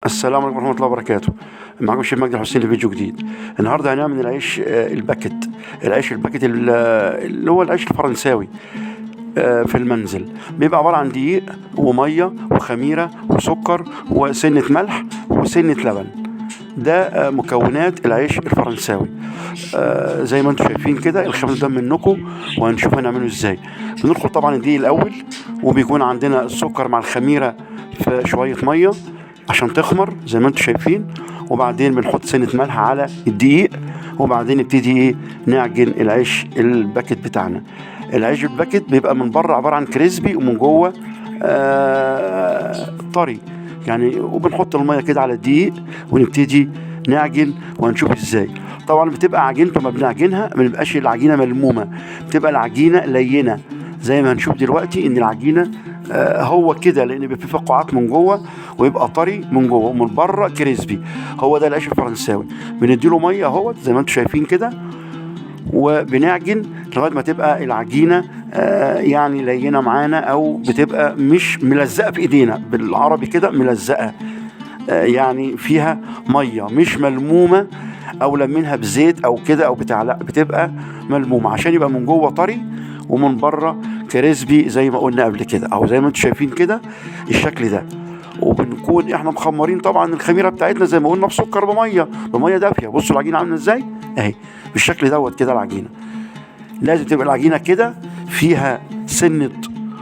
السلام عليكم ورحمة الله وبركاته. معكم الشيف مجدي الحسين لفيديو جديد. النهارده هنعمل العيش الباكت، العيش الباكت اللي هو العيش الفرنساوي في المنزل. بيبقى عبارة عن دقيق ومية وخميرة وسكر وسنة ملح وسنة لبن. ده مكونات العيش الفرنساوي. زي ما انتم شايفين كده الخامات قدام منكم، وهنشوف هنعمله ازاي. بندخل طبعا الدقيق الاول، وبيكون عندنا السكر مع الخميرة في شوية مية عشان تخمر زي ما انتم شايفين، وبعدين بنحط سنة ملح على الدقيق، وبعدين نبتدي ايه نعجن العيش الباكت بتاعنا. العيش الباكت بيبقى من بره عبارة عن crispy ومن جوه طري يعني. وبنحط المية كده على الدقيق ونبتدي نعجن، وهنشوف ازاي. طبعا بتبقى عجينته ما بنعجنها ما بيبقاش العجينة ملمومة، بتبقى العجينة لينة زي ما هنشوف دلوقتي ان العجينة هو كده، لان بيبقى فيه فقاعات من جوه ويبقى طري من جوه ومن بره crispy. هو ده العيش الفرنساوي. بنديله مية اهوت زي ما انتم شايفين كده، وبنعجن لغاية ما تبقى العجينة يعني لينه معانا، او بتبقى مش ملزقه في ايدينا، بالعربي كده ملزقه، يعني فيها مية مش ملمومه او لمينها بزيت او كده او بتاع، لا بتبقى ملمومه عشان يبقى من جوه طري ومن بره crispy زي ما قلنا قبل كده، او زي ما انتم شايفين كده الشكل ده. وبنكون احنا مخمرين طبعا الخميره بتاعتنا زي ما قلنا بسكر بميه دافيه. بصوا العجينة عامله ازاي اهي بالشكل دوت كده. العجينة لازم تبقى العجينة كده فيها سنة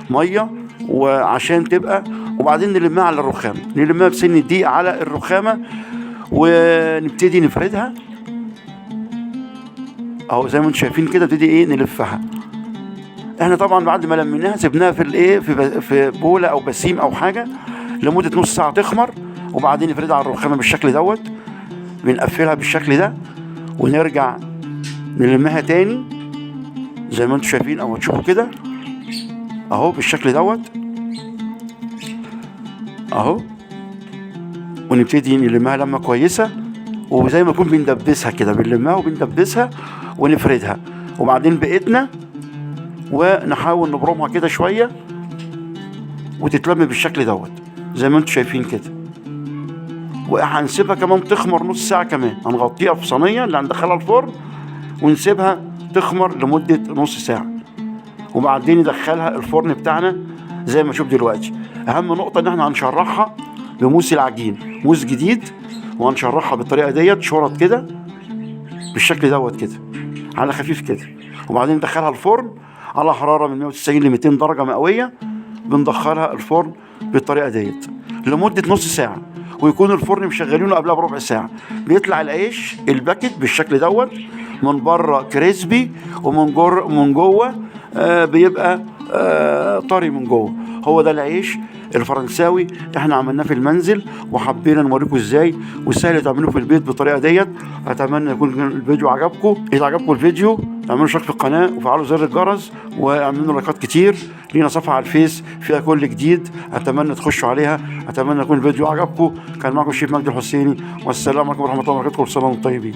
مية وعشان تبقى، وبعدين نلمها على الرخامه، نلمها بسنة دقيق على الرخامه ونبتدي نفردها اهو زي ما انتم شايفين كده. نبتدي ايه نلفها. احنا طبعا بعد ما لميناها سيبناها في الايه في بوله او بسيم او حاجة لمدة نص ساعة تخمر، وبعدين نفردها على الرخامه بالشكل دوت، بنقفلها بالشكل ده ونرجع نلمها تاني زي ما انتم شايفين او هتشوفوا كده اهو بالشكل دوت اهو، ونبتدي نلمها لمه كويسة، وزي ما يكون بندبسها كده، بنلمها وبندبسها ونفردها، وبعدين بايدنا ونحاول نبرمها كده شوية وتتلم بالشكل دوت زي ما انتم شايفين كده. وهنسيبها كمان تخمر نص ساعة كمان، هنغطيها في صينية اللي هندخلها الفرن ونسيبها تخمر لمدة نص ساعة، وبعدين ندخلها الفرن بتاعنا زي ما نشوف دلوقتي. اهم نقطة ان احنا هنشرحها بموس العجين، موس جديد، وهنشرحها بالطريقة ديت شرط كده بالشكل دوت كده على خفيف كده، وبعدين ندخلها الفرن على حرارة من 190 ل 200 درجه مئوية. بندخلها الفرن بالطريقة ديت لمدة نص ساعة، ويكون الفرن مشغلينه قبلها بربع ساعة. بيطلع العيش الباكت بالشكل دوت، من بره crispy ومن جوه بيبقى طري من جوه. هو ده العيش الفرنساوي، احنا عملناه في المنزل وحبينا نوريكم ازاي، وسهل تعملوه في البيت بالطريقة ديت. اتمنى يكون الفيديو عجبكم. اذا عجبكم الفيديو اعملوا اشتراك في القناة وفعلوا زر الجرس واعملوا لايكات كتير. لينا صفحة على الفيس فيها كل جديد، اتمنى تخشوا عليها. اتمنى يكون الفيديو عجبكم. كان معكم الشيف مجدي الحسيني، والسلام عليكم ورحمة الله وبركاته، كل سنة وانتم طيبين.